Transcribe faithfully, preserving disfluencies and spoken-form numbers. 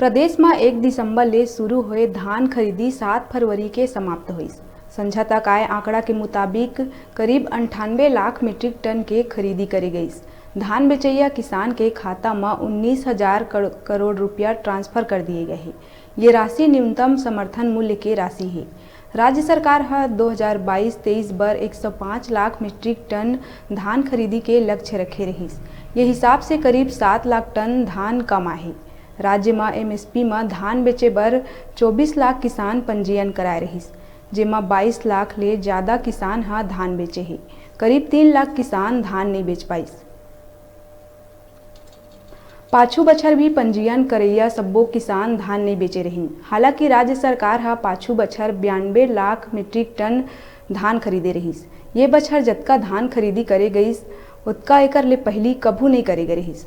प्रदेश म एक दिसंबर ले शुरू होए धान खरीदी सात फरवरी के समाप्त होइस। संझा तक आए आंकड़ा के मुताबिक करीब अंठानबे लाख मीट्रिक टन के खरीदी करे गइस। धान बेचइया किसान के खाता म उन्नीस हजार करोड़ रुपया ट्रांसफर कर दिए गए हे। ये राशि न्यूनतम समर्थन मूल्य के राशि हे। राज्य सरकार ह दो हज़ार बाईस तेईस बर एक सौ पाँच लाख मीट्रिक टन धान खरीदी के लक्ष्य रखे रहिस। ये हिसाब से करीब सात लाख टन धान कम आहे। राज्य म एमएसपी म धान बेचे बर चौबीस लाख किसान पंजीयन कराए रहिस, जेमा बाईस लाख ले ज्यादा किसान ह धान बेचे हे। करीब तीन लाख किसान धान नइ बेच पाइस। पाछू बछर भी पंजीयन करइया सब्बो किसान धान नइ बेचे रहिन। हालांकि राज्य सरकार ह पाछू बछर बयानबे लाख मीट्रिक टन धान खरीदे रहिस। ये बछर जतका धान खरीदी करे गइस, ओतका एकर ले पहिली कभू नइ करे गे रहिस।